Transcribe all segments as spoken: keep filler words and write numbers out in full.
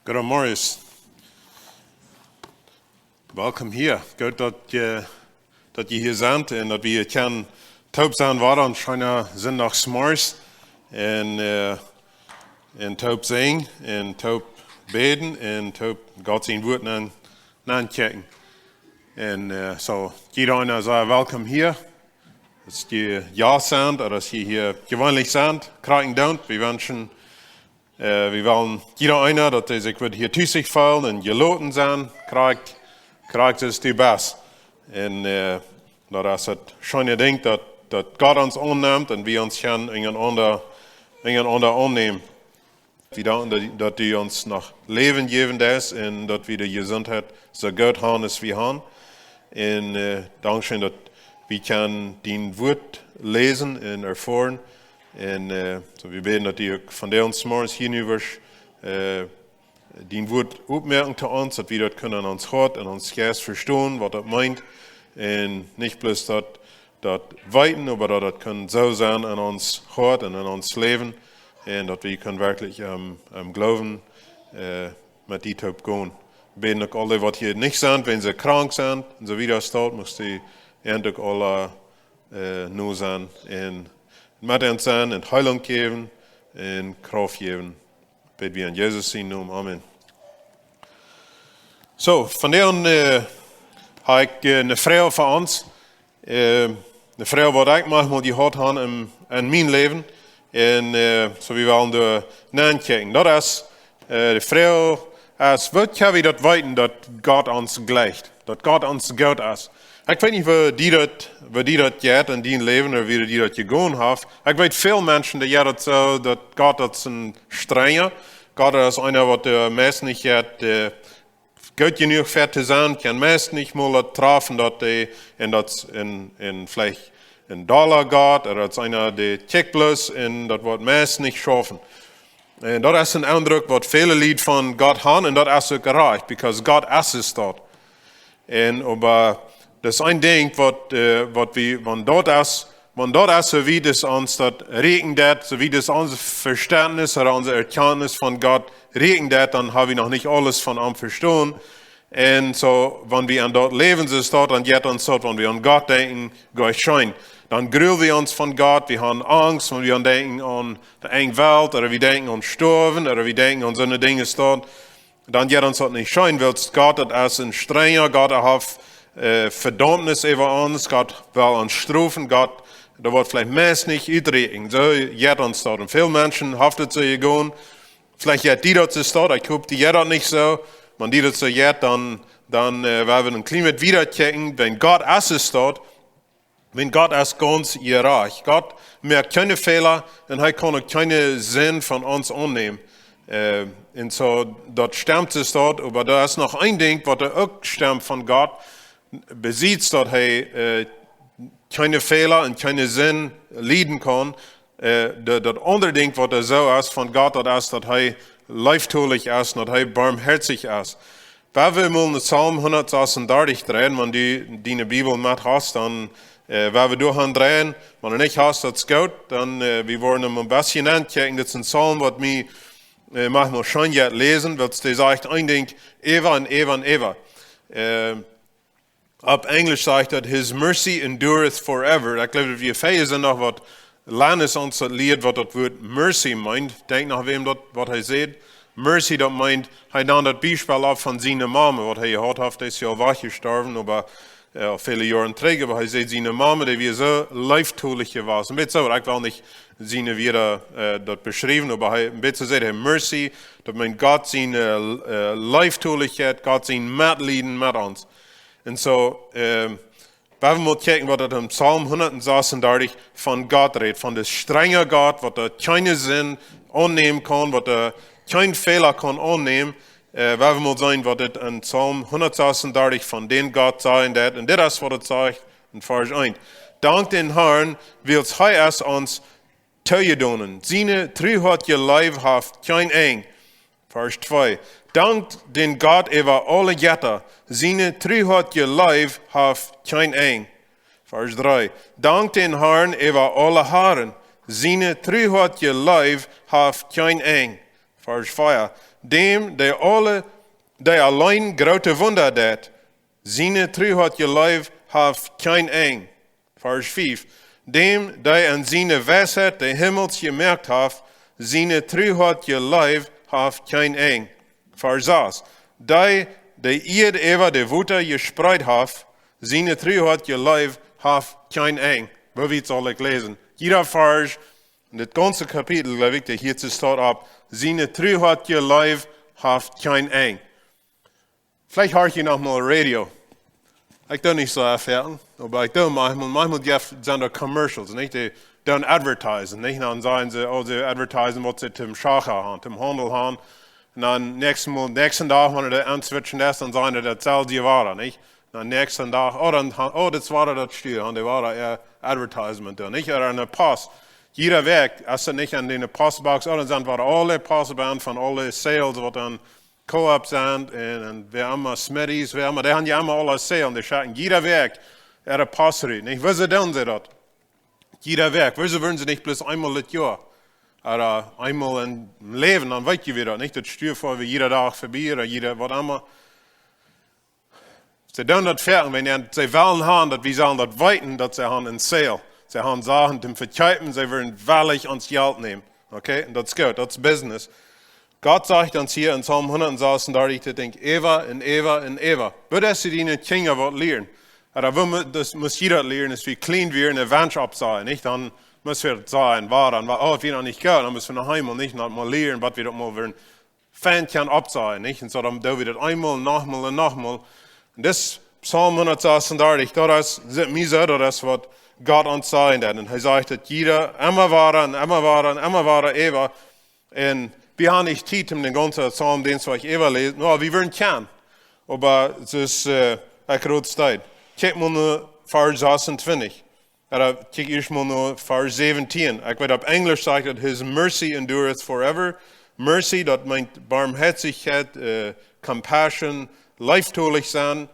Goodemorjes. Welkom hia. Goot daut jie, daut jie hia sent un daut wie hia kjennen toop sennen, wada een scheena Sindachsmorjes. Un, äh, un toop sinjen un toop bäden un toop Gott sien Wuat nenn, nennkjikjen. Un, äh, soo, jieda eena es welkom hia. Aus jie hia sent, ooda aus jie hia jeweenlich sent, krakjt endoont. Wie wenschen, äh, wie wellen jieda eena, daut hee sikj woat hia tus sikj feelen un jeloten sennen, krakjt, krakjt soo aus du best. Un, äh, daut es daut scheene Dinkj, daut, daut Gott ons aunnemt un wie ons kjennen unjarenaunda, unjarenaunda aunnämen. Wie danken, daut, daut du ons noch Läwen jäwen deist un daut wie de Jesuntheit soo goot haben aus wie haben. Un, äh, dankscheen, daut wie kjennen dien Wuat läsen un erfoaren. Un, äh, soo, wie bäden, daut du uk vondoag zemorjes hia nu woascht, äh, dien Wuat opmoaken to ons, daut wie daut kjennen aun ons Hoat un ons Jeist vestonen, waut daut meent. Un nich bloos daut, daut weeten, oba daut daut kaun soo sennen en ons Hoat un en ons Läwen. Un daut wie kjennen werkjlich, ähm, em Gloowen, äh, met die toop gonen. Bäden uk aule, waut hia nich sent, wan see krank sent un soo wieda, staut, mucht du an uk aule, äh, nu sennen un met an sennen un Heelunk jäwen un Krauft jäwen. Bäd wie en Jesus sienen Nomen. Amen. Soo, vondoag, äh, hab ekj, äh, eene Froag fa ons. Äh, eene Froag, waut ekj maunchmol jehaut hab en, en mien Läwen. Un, äh, soo wie wellen doa nenkjikjen. Daut es, äh, de Froag es, woo kjenn wie daut weeten, daut Gott ons jleicht, daut Gott ons goot es? Ekj weet nich, woo die daut, woo die daut jeit en dien Läwen, ooda woo die daut jegonen haft. Ekj weet, väl Menschen, dee jeit daut soo, daut Gott, daut es een strenja Gott, daut es eena, waut, äh, meist nich jeit, äh, goot jenuach fa to sennen, kaun meist nich mol daut trafen, daut dee, un daut es een, een veleicht een dolla Gott, ooda daut es eena, dee kjikjt bloos, un daut woat meist nich schaufen. Un daut es een Endruck, waut väle Lied von Gott haben, un daut es uk rajcht, because Gott es es daut. Un oba, daut es een Dinkj, waut, äh, waut wie, wan daut es, wan daut es, soo wiet aus ons daut rieekjen deit, soo wiet aus ons Vestentnis ooda onse Erkjantnis von Gott rieekjen deit, dan hab wie noch nich aules von am vestonen. Un soo, wan wie aun daut Läwen soo staut, dan jeit ons daut, wan wie aun Gott denkjen, jlikj scheen. Dan grul wie ons von Gott, wie haben Angst, wan wie aun denkjen aun de enj Welt, ooda wie denkjen aun stoawen, ooda wie denkjen aun soone Dinja staut. Dan jeit ons daut nich scheen, wiels Gott, daut es een strenja Gott, hee haft, äh, Vedaumnis äwa ons, Gott well ons strofen, Gott, daut woat veleicht meist nich utrieekjen. Soo jeit ons daut. Un väl Menschen haft et soo jegonen, veleicht jeit die daut soo staut, ekj hop, die jeit daut nich soo, wan die daut soo jeit, dan, dan, äh, woa wie een kjlien bät wieda kjikjen, wan Gott es es daut, wan Gott es gaunz jerajcht. Gott moakt kjeene Fäla un hee kaun uk kjeene Sind von ons aunnämen. Äh, un soo, daut stemt es daut, oba doa es noch een Dinkj, waut doa uk stemt von Gott, besides daut hee, äh, kjeene Fäla un kjeene Sind lieden kaun, äh, daut, daut aundre Dinkj, waut doa soo es von Gott, daut es, daut hee leeftolich es, daut hee barmhoatich es. Wan wie mol en Psalm hundatsasundartich dreien, wan du diene Bibel met hast, dan, äh, wan wie doa aun dreien, wan du nich hast, daut es goot, dan, äh, wie woaren am een bät nenkjikjen. Daut es een Psalm, waut mie, äh, maunchmol scheen jeit läsen, wiels dee sajcht een Dinkj äwa un äwa un äwa. Äh, Opp Enjlisch sajcht daut, "His mercy endureth forever." Ekj jleew, daut wie Efeesa noch waut läsen, ons daut lieet, waut daut Wuat mercy meent. Denkj no wäm daut, waut hee sajcht. Mercy, daut meent, hee neem daut Biespel opp von siene Mame, waut hee jehaut haft, dee es jo wajchjestorwen, oba, äh, väle Joaren trigj, oba hee sajcht, siene Mame, dee wia soo leeftolich jewast. Een bät soo, ekj well nich siene Wieed, äh, daut beschriewen, oba hee, een bät soo sajcht hee mercy, daut meent Gott siene, äh, Leeftolichkjeit, Gott sien Metlieden met ons. Un soo, äh, wan wie mol kjikjen, waut daut en Psalm hundatsasundartich von Gott rät, von de strenja Gott, waut doa kjeene Sind aunnämen kaun, waut doa kjeen Fäla kaun aunnämen, äh, wan wie mol seenen, waut daut en Psalm hundatsasundartich von dän Gott sajen deit. Un dit es, waut et sajcht en Varsch eent: "Dankt dän Harn, wiels hee es ons tojedonen. Siene truhoatje Leew haft kjeen Enj." Varsch twee: "Dankt dän Gott äwa aule Jetta, siene truhoatje Leew haft kjeen Enj." Varsch dree: "Dankt dän Harn äwa aule Harn, siene truhoatje Leew haft kjeen Enj." Varsch vea: Däm, dee aule, dee auleen groote Wunda deit, siene Tru haft je leef, haft kjeen Enj. Varsch fief. Däm, dee en siene Weisheit de Himmels jemoakt haft, siene Tru haft je leef, haft kjeen Enj. Varsch sas. Dee, dee Ieed äwa de Wota jespreet haft, siene Tru haft je leef, haft kjeen Enj. Woo wiet saul ekj läsen? Jieda Varsch, en dit gaunze Kapitel, jleew ekj, dee hia soo steit opp, siene Tru haft je leef, haft kjeen Enj. Veleicht horcht jie noch mol Radio. Ekj doo nich soo väl, oba ekj doo maunchmol, maunchmol jeft, sent doa Commercials, nich? Dee doonen advertisen, nich? Dan sajen see, oh, see advertisen, waut see toom Schacha haben, toom Haundel haben. Un dan näakjsten Mol, näakjsten Dach, wan du aun switchen deist, dan sajen see daut selwje wada, nich? Dan näakjsten Dach, oh, dan, oh, daut wia daut Stua, un dee wada äa Advertisement doonen, nich? Ooda enne Post. Jieda Wäakj, aus see nich aun de Postbox, oh, dan sent wada aule Post bie von aule Sales, waut dan Co-op sent un, un wäa emma, Smitty's, wäa emma, dee haben je emma aule Sales, dee schekjen jieda Wäakj äare Post rut, nich? Woo doonen see daut? Jieda Wäakj, woo wudden see nich bloos eemol dit Joa? Ooda eemol em Läwen, dan weet jie wada, nich? Daut Stua fa wie jieda Dach verbie, ooda jieda, waut emma. See doonen daut foaken, wan see wellen haben, daut wie sellen daut weeten, daut see haben een Sale. See haben Sachen toom Vekjeepen, see wellen wellich ons Jelt nämen. Okay? Un daut es goot, daut es Business. Gott sajcht ons hia en Psalm hundatsasundartich, daut Dinkj, äwa un äwa un äwa. Woo daut see diene Kjinja waut lieren. Ooda woo mu-, daut mott jie daut lieren, es wie kjlien wieren, een Wensch oppsajen, nich? Dan mott wie daut sajen, wua, dan wua, oh, wie noch nich goot, dan mott wie noch eemol, nich? Noch mol lieren, waut wie daut mol wudden fein kjennen oppsajen, nich? Un soo dan doo wie daut eemol, nochmol un nochmol. Un dis Psalm hundatsasundartich, daut es, sent mie soo, daut es waut Gott ons sajen deit. Un hee sajcht daut jieda, emma wada un emma wada un emma wada äwa. Un wie haben nich Tiet om dän gaunzen Psalm, dän soo ekj äwaläsen, no, wie wudden kjennen. Oba daut es, äh, ekj rot steit. Kjikj mol no Varsch sasuntwintich. Ooda kjikj ieescht mol no Varsch säwentieen. Ekj weet, opp Enjlisch sajcht daut, "His mercy endureth forever." Mercy, daut meent Barmherzigkeit, äh, compassion, leeftolich sennen.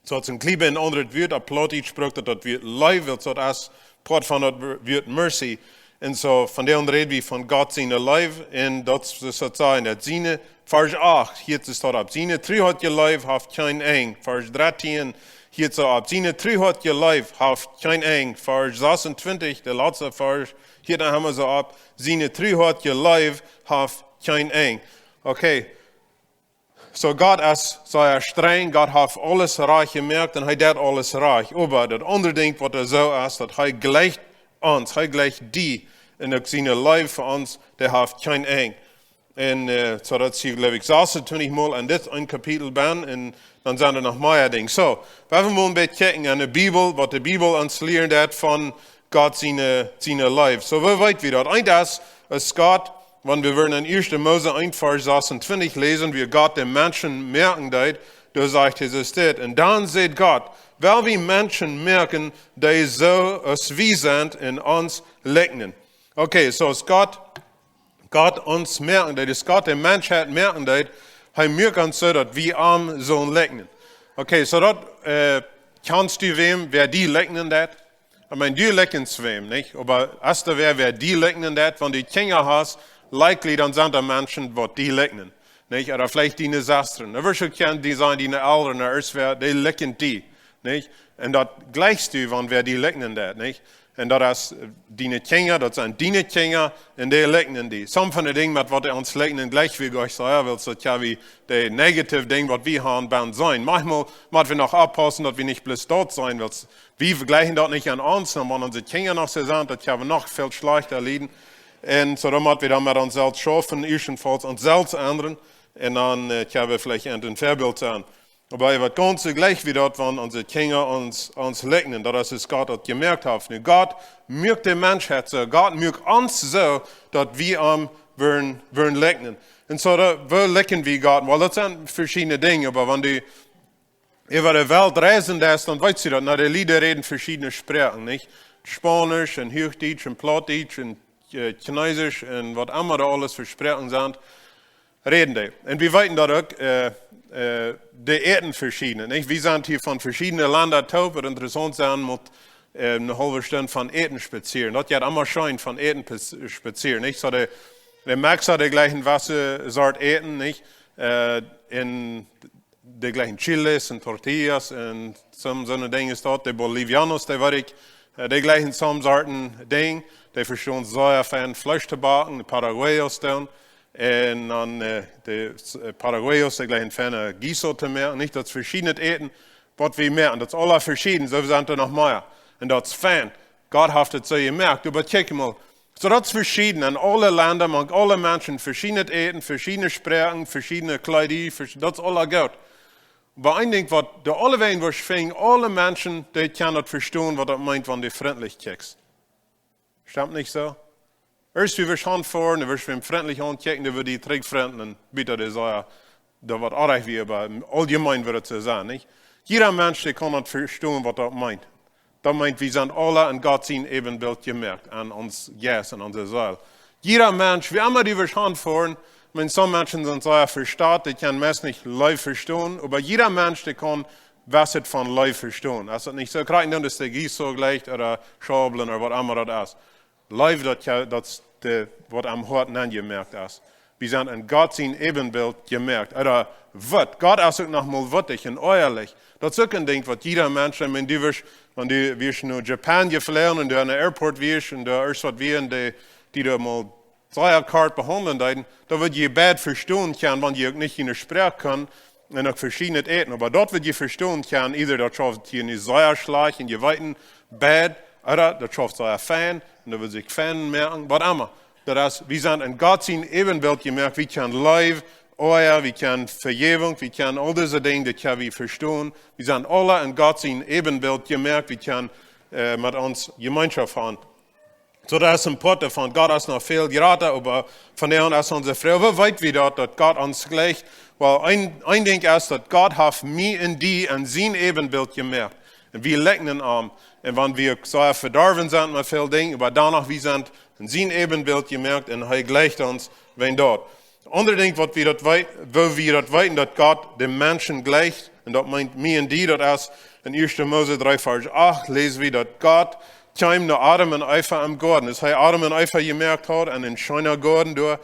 Soo, daut es een kjlien bät een aundret Wuat, opp Plautdietsch brukt daut daut Wuat Leew, wiels daut es Poat von daut Wuat mercy. Un soo, vondoag räd wie von Gott siene Leew, un daut es, daut sajen, daut siene, Varsch acht, hia es daut opp, siene Tru haft je leef, haft kjeen Enj. Varsch dartieen, hia es daut opp, siene Tru haft je leef, haft kjeen Enj. Varsch sasuntwintich, de latste Varsch, hia dan haben wie soo opp, siene Tru haft je leef, haft kjeen Enj. Okay, soo Gott es sea strenj, Gott haft aules rajcht jemoakt un hee deit aules rajcht. Oba daut aundre Dinkj, waut hee soo es, daut hee jleicht ons, hee jleicht die. Un uk siene Leew fa ons, dee haft kjeen Enj. Un, äh, soo daut sie, jleew ekj, sasuntwintich mol en dit een Kapitel benn un dan sent doa noch mea Dinja. Soo, wie wellen mol een bät kjikjen aun de Bibel, waut de Bibel ons lieren deit von Gott siene, siene Leew. Soo, woo weet wie daut? Eent es, es Gott, wan wie wudden en ieeschte Mose eent Varsch sasuntwintich läsen, woo Gott de Menschen moaken deed, doa sajcht Jesus dit: "Un dan säd Gott: Well wie Menschen moaken, dee soo aus wie sent un ons likjnen." Okay, soo aus Gott, Gott ons moaken deed, aus Gott de Menschheit moaken deed, hee muak ons soo, daut wie am sullen likjnen. Okay, soo daut, äh, kjanst du wäm, wäa die likjnen deit? Ekj meen, du likjst wäm, nich? Oba aus doa wäa, wäa die likjnen deit, wan du Kjinja hast, likely dan sent doa Menschen, waut die likjnen, nich? Ooda veleicht diene Sestren. Dan woascht du kjennen, dee sent diene Elren, ooda irjentwäa, dee likjnen die, nich? Un daut jleichst du, wan wäa die likjnen deit, nich? Un daut es, äh, diene Kjinja, daut sent diene Kjinja, un dee likjnen die. Some von de Dinja, met waut dee ons likjnen, jleich wie nich soo, jo, wiels daut jo wie de negative Dinja, waut wie haben, benn sennen. Maunchmol mott wie noch oppaussen, daut wie nich bloos daut sennen, wiels wie vejlikjen daut nich aun ons, un wan onse Kjinja noch soo sent, daut jo wie noch väl schlajchta lieden. Un soo dan mott wie dan met ons selfst schaufen, ieeschtenfaulls ons selfst endren, un dan, äh, kjenn wie veleicht een Väabilt sennen. Oba waut gaunz jlikj wie daut, wan onse Kjinja ons, ons likjnen, daut es, aus Gott daut jemoakt haft. Nu, Gott muak de Menschheit soo, Gott muak ons soo, daut wie am wudden, wudden likjnen. Un soo, daut, woo likjen wie Gott? Well, daut sent veschiedne Dinja, oba wan du äwa de Welt reisen deist, dan weetst du daut. Na, de Lied räden veschiedne Sproaken, nich? Spaunisch un Huachdietsch un Plautdietsch un, äh, Chineesisch un waut emma doa aules fa Sproaken sent, räden dee. Un wie weeten daut uk, äh, äh, dee äten veschieden, nich? Wie sent hia von veschiedne Lenda toop, waut interessaunt es, mott, äh, eene haulwe Stund von Äten spazieren. Daut jeit emma scheen von Äten pas-, spazieren, nich? Soo dee, De Mexa, dee jlikjen jewesse Sort Äten, nich? Äh, un dee jlikjen chiles un tortillas un soone, soone Dinja es daut. De Bolivianos, dee weet ekj, äh, dee jlikjen soone Sorten Dinj. Dee vestonen sea fein Fleesch to backen, de Paraguayos dan. Un dan, äh, de, äh, Paraguayos, dee jlikjen fein guiso to moaken, nich? Daut es veschiednet Äten, waut wie moaken. Daut es aula veschieden, soo sent doa noch mea. Un daut es fein. Gott haft et soo jemoakt. Oba kjikj mol. Soo daut es veschieden. En aule Lenda, mank aule Menschen, veschiednet Äten, veschiedne Sproaken, veschiedne Kjleeda, veschi-, daut es aula goot. Oba een Dinkj, waut du aulawäajen woascht finjen, aule Menschen, dee kjennen daut vestonen, waut daut meent, wan du frintlich kjikjst. Stemt nich soo? Ieescht, wie woascht aunfoaren, du woascht wäm frintlich aunkjikjen, dee woat die trigj frinten un bäta dee soo, jo, daut woat oajch wia, oba auljemein woat et soo sennen, nich? Jieda Mensch, dee kaun daut vestonen, waut daut meent. Daut meent, wie sent aula en Gott sien Äwenbilt jemoakt, aun ons Jeist, aun onse Seel. Jieda Mensch, woo emma du woascht aunfoaren, ekj meen, soone Menschen sent sea vestaut, dee kjennen meist nich Leew vestonen, oba jieda Mensch, dee kaun waut von Leew vestonen. Es daut nich soo? Krakjt dan es de guiso jlikj, ooda Schaublen, ooda waut emma daut es. Leew, daut je, daut es de, waut aum Hoat nenjemoakt es. Wie sent en Gott sien Äwenbilt jemoakt. Ooda waut? Gott es uk noch mol wutich un ehrlich. Daut es uk een Dinkj, waut jieda Mensch, ekj meen, du woascht, wan du woascht no Japan jeflogen un du aun de Airport woascht un du ieescht waut wia un dee, die doa mol sea kort behaundlen deeden, daut wudd jie beid vestonen kjennen, wan jie uk nich june Sproak kjennen un uk veschiednet Äten. Oba daut wudd jie vestonen kjennen, eeda daut schauft jie nich sea schlajcht un jie weeten beid, ooda daut schauft sea fein un daut wudd sikj fein moaken, waut emma. Daut es, wie sent en Gott sien Äwenbilt jemoakt, wie kjennen Leew, Oaja, wie kjennen Vejäwunk, wie kjennen aul dise Dinja, daut kjenn wie vestonen. Wie sent aula en Gott sien Äwenbilt jemoakt, wie kjennen, äh, met ons Jemeenschoft haben. Soo, daut es een Poat doavon. Gott es noch väl jrata, oba von doa aun es onse Froag, woo weet wie daut, daut Gott ons jlikjt? Well, een, een Dinkj es, daut Gott haft mie un die en sien Äwenbilt jemoakt. Un wie jlikjen am. Un wan wie uk soo vedorwen sent met väl Dinja, oba doano, wie sent en sien Äwenbilt jemoakt un hee jlikjt ons wäajen daut. Aundre Dinkj, waut wie daut wei-, woo wie daut weeten, daut Gott de Menschen jlikjt, un daut meent mie un die, daut es en ieeschte Mose dree Varsch acht, läsen wie, daut Gott kjeem no Adam un Eva em Goaden. Aus hee Adam un Eva jemoakt haud en een scheena Goaden doa,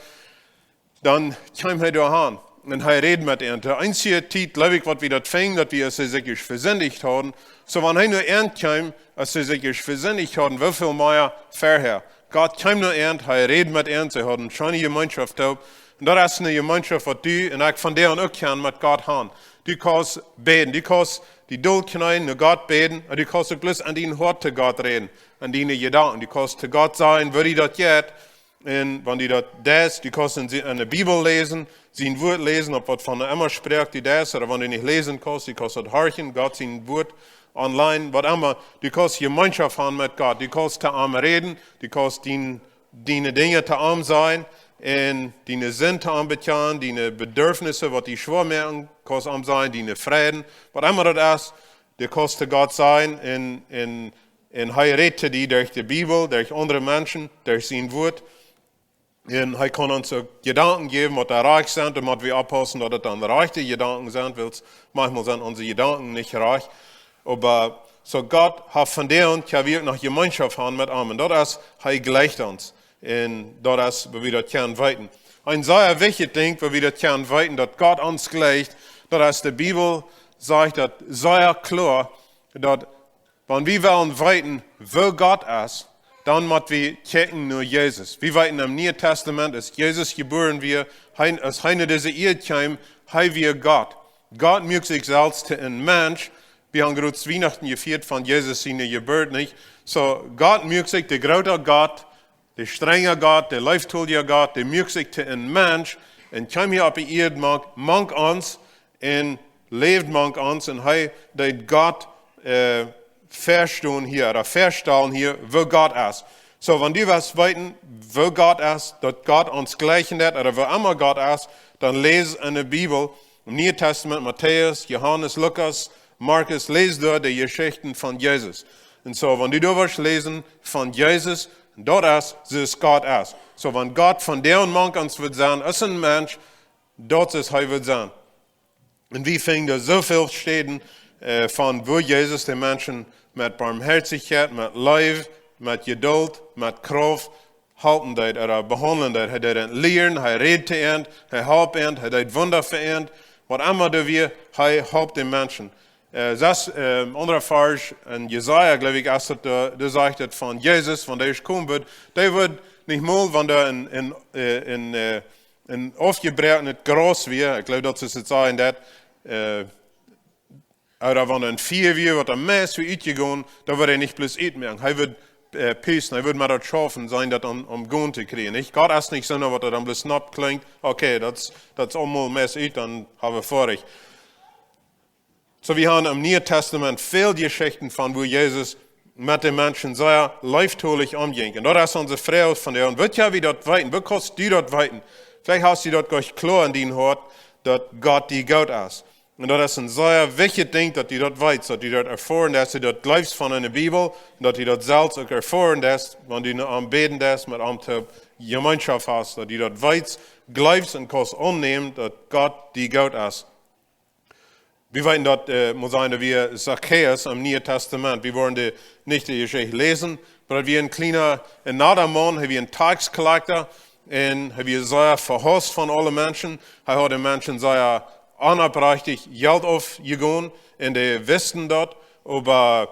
dan kjeem hee doa han. Un hee räd met an. De eensje Tiet, jleew ekj, waut wie daut finjen, daut wie, aus see sikj vesindjt hauden. Soo, wan hee no an kjeem, aus see sikj vesindjt hauden, woo väl mea verhäa. Gott kjeem no an, hee räd met an, see hauden scheene Jemeenschoft toop. Un daut es eene Jemeenschoft, waut du un ekj vondoag uk kjennen met Gott han. Du kaust bäden, du kaust die dol kjneen, no Gott bäden, un du kaust uk bloos aun dien Hoat to Gott räden, aun diene Jedanken. Du kaust to Gott sajen, woo die daut jeit, un wan du daut deist, du kaust en, en de Bibel läsen, sien Wuat läsen, opp waut fa eene emma Sproak du deist, ooda wan du nich läsen kaust, du kaust daut horchen, Gott sien Wuat, online, waut emma. Du kaust Jemeenschoft han met Gott, du kaust to am räden, du kaust dien, diene Dinja to am sajen, un diene Sind to am bekjanen, diene Bedürfnisse, waut die schwoa moaken, kaust am sajen, diene Freiden, waut emma daut es, du kaust to Gott sajen, un, un, un hee rät to die derch de Bibel, derch aundre Menschen, derch sien Wuat. Un hee kaun ons uk Jedanken jäwen, waut doa rajcht sent, un mott wie oppaussen, daut et dan rajchte Jedanken sent, wiels maunchmol sent onse Jedanken nich rajcht. Oba soo Gott haft vondoag, jo, wie uk noch Jemeenschoft han met am. Un daut es, hee jlikjt ons. Un daut es, woo wie daut kjennen weeten. Een sea wichtjet Dinkj, woo wie daut kjennen weeten, daut Gott ons jlikjt, daut es, de Bibel sajcht daut sea kloa, daut wan wie wellen weeten, woo Gott es, dan mott wie kjikjen no Jesus. Wie weeten em Nieen Tastament, aus Jesus jebuaren wia, hee, aus hee no dise Ieed kjeem, hee wia Gott. Gott muak sikj selfst to een Mensch. Wie haben jrod Wienachten jefieet von Jesus siene Jeburt, nich? Soo, Gott muak sikj, de groota Gott, de strenja Gott, de leeftolja Gott, dee muak sikj to een Mensch un kjeem hia opp de Ieed mank, mank ons un läwd mank ons un hee deed Gott, äh, väastonen hia, ooda väastalen hia, woo Gott es. Soo, wan du west weeten, woo Gott es, daut Gott ons jlikjen deit, ooda woo emma Gott es, dan läs en de Bibel, em Nieen Tastament, Matäus, Johanes, Lukas, Markus, läs doa de Jeschichten von Jesus. Un soo, wan du doa woascht läsen von Jesus, daut es, soo aus Gott es. Soo, wan Gott vondoag mank ons wudd sennen, aus een Mensch, daut es, hee wudd sennen. Un wie finjen soo väl Städen, äh, von woo Jesus de Menschen met Barmhoatichkjeit, met Leew, met Jeduld, met Krauft halpen deed, ooda behaundlen deed. Hee deed an lieren, hee räd to an, hee holp an, hee deed Wunda fa an. Waut emma doa wia, hee holp de Menschen. Äh, sas, äh, aundra Varsch en Jesaja, jleew ekj, es daut, doa, doa sajcht et von Jesus, von dee es komen wudd, dee wudd nich mol, wan doa en, en, äh, en, äh, en aufjebroakenet Graus wia, ekj jleew, daut es et sajen, daut, äh, ooda wan en Fia wia, waut am meist wia utjegonen, dan wudd hee nich bloos utmoaken. Hee wudd, äh, pusten, hee wudd mau daut schaufen sennen, daut aum, aum gonen to kjrieen. Nich? Gott es nich soo, waut hee dan bloos nopp kjlinjt. Okay, daut, daut es aulemol meist ut, dan hab wie foadich. Soo, wie haben em Nieen Tastament väl Jeschichten von, woo Jesus met de Menschen sea leeftolich omjinkj. Un daut es onse Froag von vondoag. Woo kaust du daut weeten? Woo kaust du daut weeten? Veleicht hast du daut goot kloa en dien Hoat, daut Gott die goot es. Un daut es een sea wichtjet Dinkj, daut du daut weetst, daut du daut erfoaren deist, daut du daut jleefst von enne Bibel, un daut du daut selfst uk erfoaren deist, wan du no am bäden deist, met am to Jemeenschoft hast, daut du daut weetst, jleefst un kaust aunnämen, daut Gott die goot es. Wie weeten daut, äh, mott sennen, daut wia Zachäus em Nieen Tastament. Wie woaren dee nich de Jeschicht läsen, oba daut wia een kjliena, een nada Maun, hee wia een tax collector, un hee wia sea vehaust von aule Menschen. Hee haud de Menschen sea onoprechtich Jelt aufjegonen, un dee wisten daut, oba,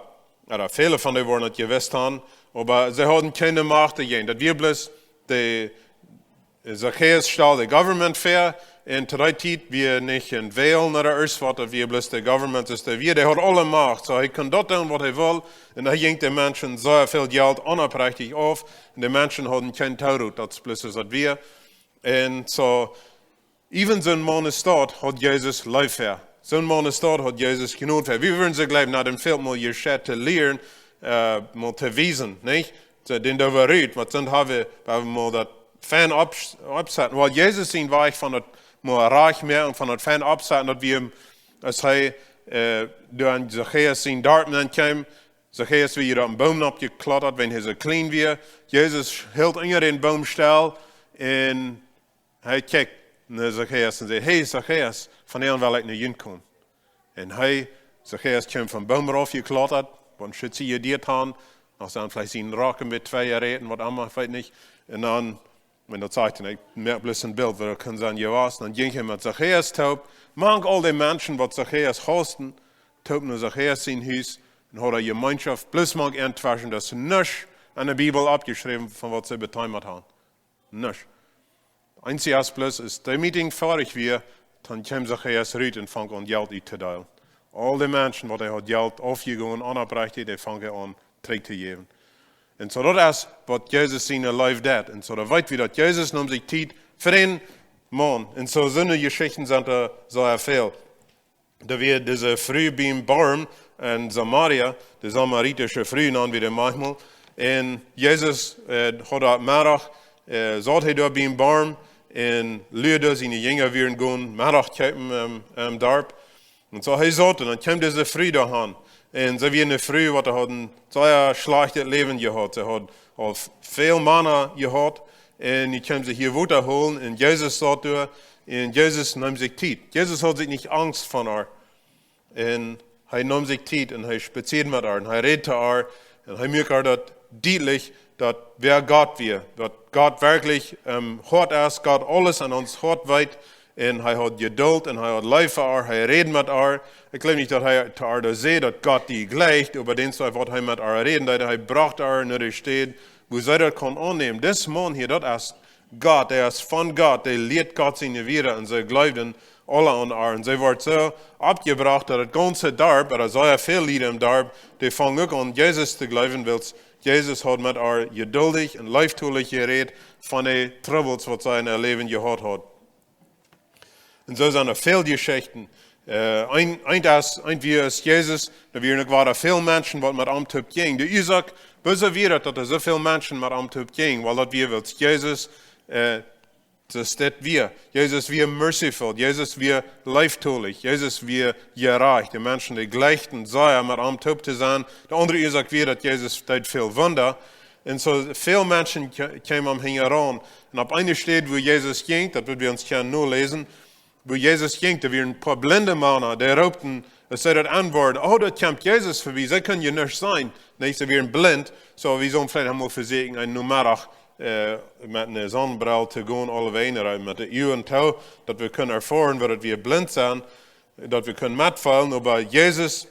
jo, väle von dee woaren daut jewist haben, oba see hauden kjeene Macht doajäajen. Daut wia bloos de Zachäus stald de government väa, un to dee Tiet wia nich een Wäl ooda irjentwaut, daut wia bloos de government, es dee wia, dee haud aule Macht. Soo, hee kunn daut doonen, waut hee wull, un hee jinkj de Menschen sea väl Jelt onoprechtich auf, un de Menschen hauden kjeen Toorot, daut es bloos soo, daut wia. Un soo, even soon Maun aus daut haud Jesus leef väa. Soon Maun aus daut haud Jesus Jnod väa. Wie wudden soo jlikj no däm Fält mol hia to lieren, äh, mol to wiesen, nich? Soo, dän doa wia rut, waut sent haben, haben mol daut fein opp-, oppsetten. Wiels Jesus sien Wajch von daut mol rajcht moaken un von daut fein oppsetten, daut wia, aus hee, äh, doa en Zachäus sien Darp nenkjeem, Zachäus wia hia opp een Boom oppjekjlatat, wan hee soo kjlien wia. Jesus hilt unja dän Boom stell un hee kjikjt no Zachäus un sajcht: "Hey, Zachäus, vondoag well ekj no junt komen." Un hee, Zachäus, kjeem vom Boom rauf jekjlatat, waut een Schutz hia jedonen haud, noch sent veleicht siene Rock met twee jeräten, waut emma, weet nich. Un dan, wan daut sajcht, un ekj moak bloos een Bilt, waut daut kunn sennen jewast, dan jinkj hee met Zachäus toop, mank aul dee Menschen, waut Zachäus hausten, toop no Zachäus sien Hus, un haud Jemeenschoft, bloos mank an tweschen, daut es nuscht en de Bibel oppjeschräwen von waut see bethema hauden. Nuscht. Eensje es bloos, aus de Meeting foadich wia, dan kjeem Zachäus rut un funk aun Jelt uttodeelen. Aul dee Menschen, waut hee haud Jelt aufjegonen, onoprechtich, dee funk hee aun trigj to jäwen. Un soo daut es, waut Jesus siene Leew deed. Un soo daut weet wie, daut Jesus neem sikj Tiet fa dän Maun. Un soo soone Jeschichten sent doa sea väl. Doa wia dise Fru biem Borm en Samaria, de samaritische Fru, nanen wie dee maunchmol. Un Jesus, äh, haud daut Meddach, äh, saut hee doa biem Borm un luad, siene Jinja wieren gonen Meddach kjeepen em, em Darp. Un soo hee saut, un dan kjeem dise Fru doa aun. Un see wia eene Fru, waut haud een sea schlajchtet Läwen jehaut. See haud aul väl Mana jehaut. Un nu kjeem see hia Wota holen. Un Jesus saut doa. Un Jesus neem sikj Tiet. Jesus haud sikj nich Angst von äa. Un hee neem sikj Tiet un hee spazieed met äa un hee räd to äa. Un hee muak äa daut dietlich, daut wäa Gott wia. Daut Gott werkjlich, ähm, Hoat es, Gott aules aun ons Hoat weet. Un hee haud Jedult un hee haud Leew fa äa, hee räd met äa. Ekj jleew nich, daut hee to äa säd, daut Gott die jlikjt, oba daut es waut hee met äa räden deed. Hee brocht äa no de Städ, wua see daut kunn aunnämen. Dis Maun hia, daut es Gott, hee es von Gott, hee lieed Gott siene Wieed un see jleewden aule aun äa. Un see wort soo oppjebrocht, daut daut gaunze Darp, ooda sea väl Lied em Darp, dee fungen uk aun Jesus to jleewen, wiels Jesus haud met äa jeduldich un leeftolich jerät von de Trubbels, waut see en äa Läwen jehaut haud. Un soo sent doa väl Jeschichten. Äh, een, een es, een wia es Jesus, doa wieren uk wada väl Menschen, waut met am toop jinjen. De Uasoak, woo wia daut, daut doa soo väl Menschen met am toop jinjen? Wiels daut wia, wiels Jesus, äh, daut dit wia. Jesus wia merciful, Jesus wia leeftolich, Jesus wia jerajcht. De Menschen, dee jlikjten sea met am toop to sennen. De aundre Uasoak wia, daut Jesus deed väl Wunda. Un soo väl Menschen kje-, kjeemen am hinjaraun. Un opp eene Städ, wua Jesus jinkj, daut woa wie ons hia nu läsen, wua Jesus jinkj, doa wieren een poa blinde Mana, dee roopten, aus see daut aunwuaden: "Oh, doa kjemt Jesus verbie, see kjennen je nuscht seenen." Nä, see wieren blint, soo wie sellen veleicht mol vesieekjen, een Nomeddach, äh, met eene Sonnenbrille to gonen, aulewäajen, ooda met de Uagen too, daut wie kjennen erfoaren, daut wie blint sent, daut wie kjennen metfeelen, oba Jesus,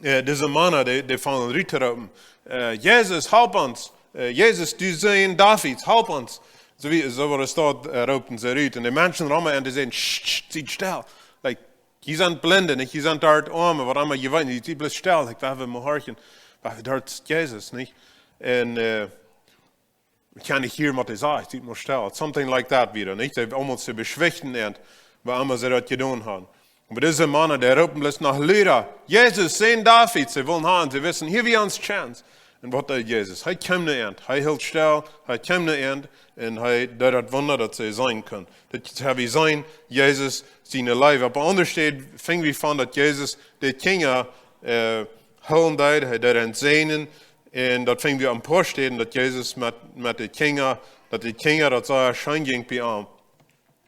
äh, dise Mana, dee, dee fungen rut to roopen: "Äh, Jesus, help ons! Äh, Jesus, du Sän Davids, help ons!" Soo aus, soo aus daut, äh, roopen see rut. Un de Menschen rom an, dee säden: "Sst, sst, siet stell. Like, jie sent Blinde, nich? Jie sent doa Oame, waut emma jie weeten, siet bloos stell. Like, wie wellen mau horchen. Wie wellen doa Jesus, nich?" Un, äh, ekj kaun nich hieren, waut hee sajcht, siet mau stell. Something like that wia, nich? See, om ons to beschwichtjen, un waut emma see daut jedonen hauden. Oba dise Mana, dee roopen bloos noch luda: "Jesus, Sän Davids!" See wullen han, see wisten, hia wia ons Chance. Un waut deed Jesus? Hee kjeem no an. Hee hilt stell, hee kjeem no an, un hee deed daut Wunda, daut see seenen kunnen. Daut hab wie jeseenen, Jesus siene Leew. Opp eene aundre Städ finj wie von, daut Jesus de Kjinja, äh, heelen deed, hee deed an säajnen. Un daut finj wie opp een poa Städen, daut Jesus met, met de Kjinja, daut de Kjinja daut sea scheen jinkj bie am.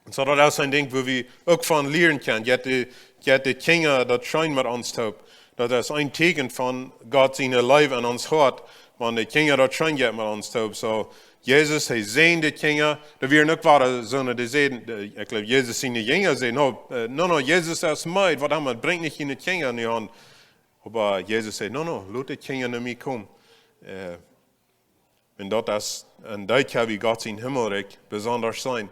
Un soo, daut es een Dinkj, wua wie uk von lieren kjennen. Jeit de, jeit de Kjinja daut scheen met ons toop. Daut es een Tieekjen von Gott siene Leew en ons Hoat, wan de Kjinja daut scheen jeit met ons toop. Soo, Jesus, hee säajent de Kjinja. Doa wieren uk wada soone, dee säden, de, ekj jleew, Jesus siene Jinja säden: "No, äh, no, no, Jesus es meed, waut emma, brinjt nich june Kjinja no am." Oba Jesus säd: "No, no, lot de Kjinja no mie komen." Äh, un daut es, un daut kjenn wie Gott sien Himmelrikj besonda seenen.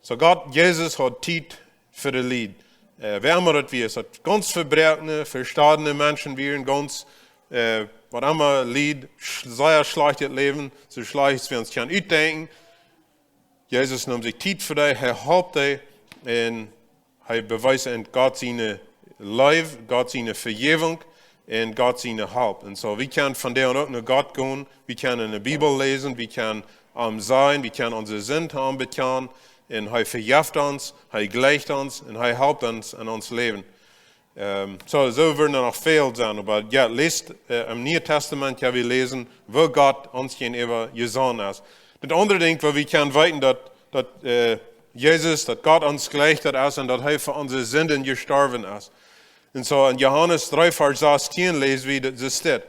Soo Gott, Jesus haud Tiet fa de Lied. Äh, wäa emma daut wia, es daut gaunz vebroakne, vestodne Menschen wieren, gaunz, äh, waut emma Lied, sch-, sea schlajchtet Läwen, soo schlajcht aus wie ons kjennen utdenkjen. Jesus neem sikj Tiet fa dee, hee holp dee un hee bewiest an Gott siene Leew, Gott siene Vejäwunk un Gott siene Help. Un soo, wie kjennen von doa uk no Gott gonen, wie kjennen enne Bibel läsen, wie kjennen am seenen, wie kjennen onse Sind am bekjanen un hee vejeft ons, hee jleicht ons un hee halpt ons en ons Läwen. Ähm, soo, soo wudden doa noch väl sennen, oba jo, läst, äh, em Nieen Tastament kjenn wie läsen, woo Gott ons jäajenäwa jesonnen es. Daut aundre Dinkj, woo wie kjennen weeten, daut, daut, äh, Jesus, daut Gott ons jleicht, daut es, un daut hee fa onse Sinden jestorwen es. Un soo en Johanes dree, Varsch sastieen läs wie daut, soo steit: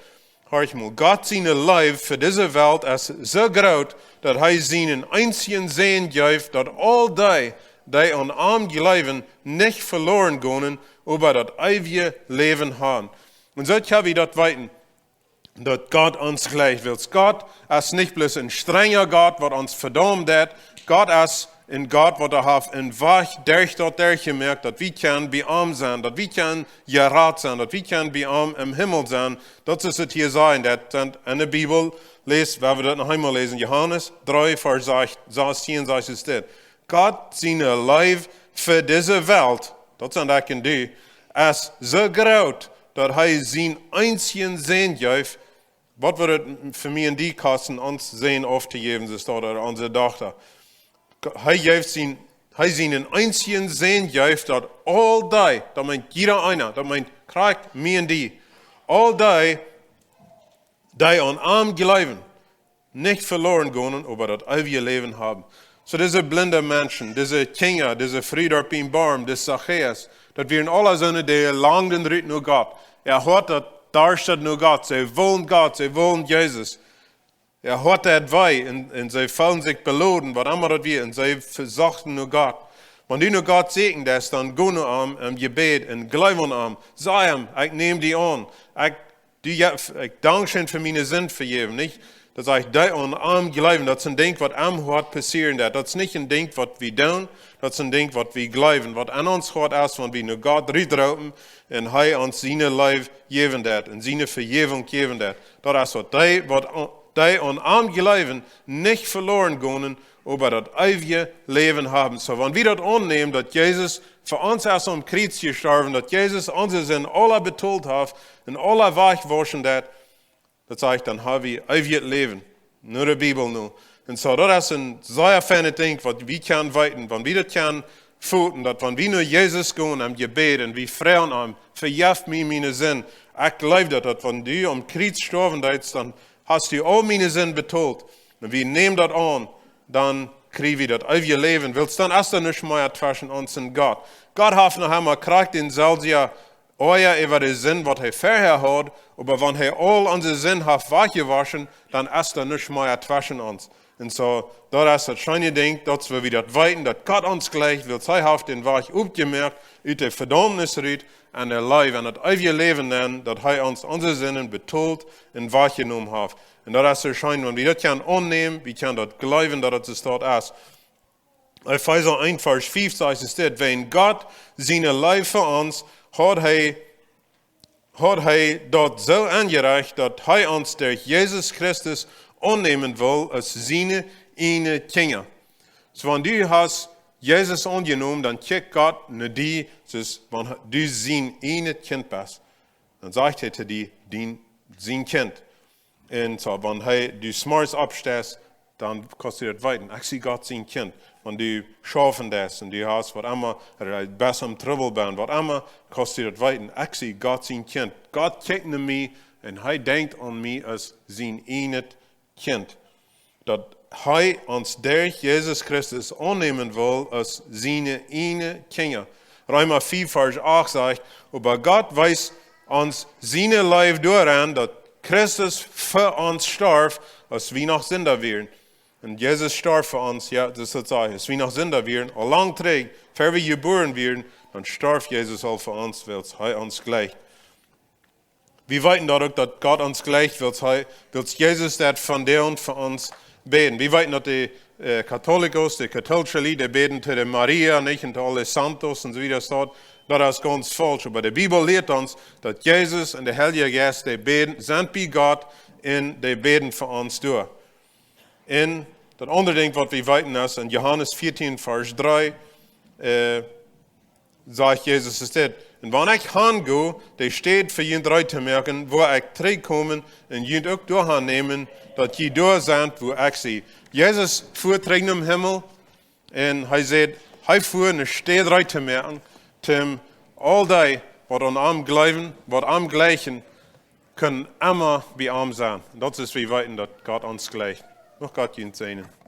"Horcht mol, Gott siene Leew fa dise Welt es soo groot, daut hee sienen eensjen Sän jeef, daut aul dee, dee aun am jleewen, nich veloren gonen, oba daut eewje Läwen haben." Un soo kjenn wie daut weeten, daut Gott ons jleicht. Wiels Gott es nich bloos een strenja Gott, waut ons vedaumen deit. Gott es een Gott, waut doa haft een Wajch derch daut derchjemoakt, daut wie kjennen bie am sennen, daut wie kjennen jerat sennen, daut wie kjennen bie am em Himmel sennen. Daut es waut hia sajcht, daut sent enne Bibel, läs, wie wellen daut noch eemol läsen, Johanes dree, Varsch sastieen, sajcht et dit: "Gott siene Leew fa dise Welt", daut sent ekj un du, "es soo groot, daut hee sienen eensjen Sän jeef." Waut wudd et fa mie un die kosten, ons Sän auftojäwen, soo steit, ooda onse Dochta? Hee jeef sien, hee sienen eensjen Sän jeef, daut aul dee, daut meent jieda eena, daut meent krakjt mie un die, aul dee, dee aun am jleewen, nich veloren gonen, oba daut eewje Läwen haben. Soo dise blinde Menschen, dise Kjinja, dise Fru doa biem Boom, dis Zachäus, daut wieren aule soone, dee langden rut no Gott. Äa Hoat, daut darscht no Gott, see wullen Gott, see wullen Jesus. Äa Hoat deed wee, un, un see feelden sikj beloden, waut emma daut wia, un see vesochten no Gott. Wan du no Gott sieekjen deist, dan go no am em Jebäd un jleew aun am. Saj am: "Ekj näm die aun. Ekj, du, jo, ekj dank die fa miene Sind vejäwen", nich? Daut sajcht, dee aun am jleewen, daut es een Dinkj, waut em Hoat passieren deit. Daut es nich een Dinkj, waut wie doonen, daut es een Dinkj, waut wie jleewen, waut en ons Hoat es, wan wie no Gott rutroopen un hee ons siene Leew jäwen deit un siene Vejäwunk jäwen deit. Daut es waut dee, waut a-, dee aun am jleewen, nich veloren gonen, oba daut eewje Läwen haben. Soo, wan wie daut aunnämen, daut Jesus fa ons es aum Kjriez jestorwen, daut Jesus onse Sind aula betolt haft un aula wajchjewauschen deit, daut sajcht, dan hab wie eewjet Läwen. No de Bibel no. Un soo, daut es een sea feinet Dinkj, waut wie kjennen weeten, wan wie daut kjennen foten, daut wan wie no Jesus gonen em Jebäd un wie froagen am: "Vejeff mie miene Sind. Ekj jleew daut, daut wan du aum Kjriez jestorwen best, dan hast du aul miene Sind betolt." Un wie nämen daut aun, dan kjrie wie daut eewje Läwen. Wiels dan es doa nuscht mea tweschen ons un Gott. Gott haft noch emma krakjt dän selwjen Oaja äwa de Sind, waut hee verhäa haud, oba wan hee aul onse Sind haft wajchjewauschen, dan es doa nuscht mea tweschen ons. Un soo, daut es daut scheene Dinkj, daut wie daut weeten, daut Gott ons jleicht, wiels hee haft dän Wajch opjemoakt, ut de Vedaumnis rut, aun de Leew, aun daut eewje Läwen nenn, daut hee ons onse Sinden betolt un wajchjenomen haft. Un daut es soo scheen, wan wie daut kjennen aunnämen, wie kjennen daut jleewen, daut et soo es. Efeesa eent Varsch fief sajcht es dit: Wäajen Gott siene Leew fa ons haud hee, haud hee daut soo aunjerecht, daut hee ons derch Jesus Christus aunnämen wull aus siene ieejne Kjinja. Soo, wan du hast Jesus aunjenomen, dan kjikjt Gott no die, soo aus wan du sien ieejnet Kjint best. Dan sajcht hee to die, dien, sien Kjint. Un soo, wan hee, du zemorjes oppsteist, dan kaust du daut weeten. Ekj sie Gott sien Kjint. Wan du schaufen deist un du hast waut emma, ooda best em Trubbel best, waut emma, kaust du daut weeten. Ekj sie Gott sien Kjint. Gott kjikjt no mie un hee denkjt aun mie aus sien ieejnet Kjint. Daut hee ons derch Jesus Christus aunnämen wull aus siene ieejne Kjinja. Reema fief Varsch acht sajcht: Oba Gott wiest ons siene Leew doaraun, daut Christus fa ons storf, aus wie noch Sinda wieren. Un Jesus storf fa ons, jo, daut es daut sajcht, aus wie noch Sinda wieren, aul lang trigj, ver wie jebuaren wieren, dan storf Jesus aul fa ons, wiels hee ons jleicht. Wie weeten daut uk, daut Gott ons jleicht, wiels hee, wiels Jesus daut vondoag fa ons bäden. Wie weeten daut de, äh, Katholikos, de kathoolsche Lied, dee bäden to de Maria, nich, un to aule Santos un soo wieda, daut, daut es gaunz faulsch. Oba de Bibel lieet ons, daut Jesus un de Heilje Jeist, dee bäden, sent bie Gott un dee bäden fa ons doa. Un daut aundre Dinkj waut wie weeten es, en Johanes vieetieen Varsch dree, äh, sajcht Jesus es dit: Un wan ekj han go, de Städ fa junt reed to moaken, woa ekj trigjkomen un junt uk doahan nämen, daut jie doa sent, wua ekj sie. Jesus fua trigj nom Himmel un hee säd, hee fua ne Städ reed to moaken, toom aul dee, waut aun am jleewen, waut am jleichen, kjennen emma bie am sennen. Un daut es, wie weeten, daut Gott ons jleicht. Mucht Gott junt säajnen.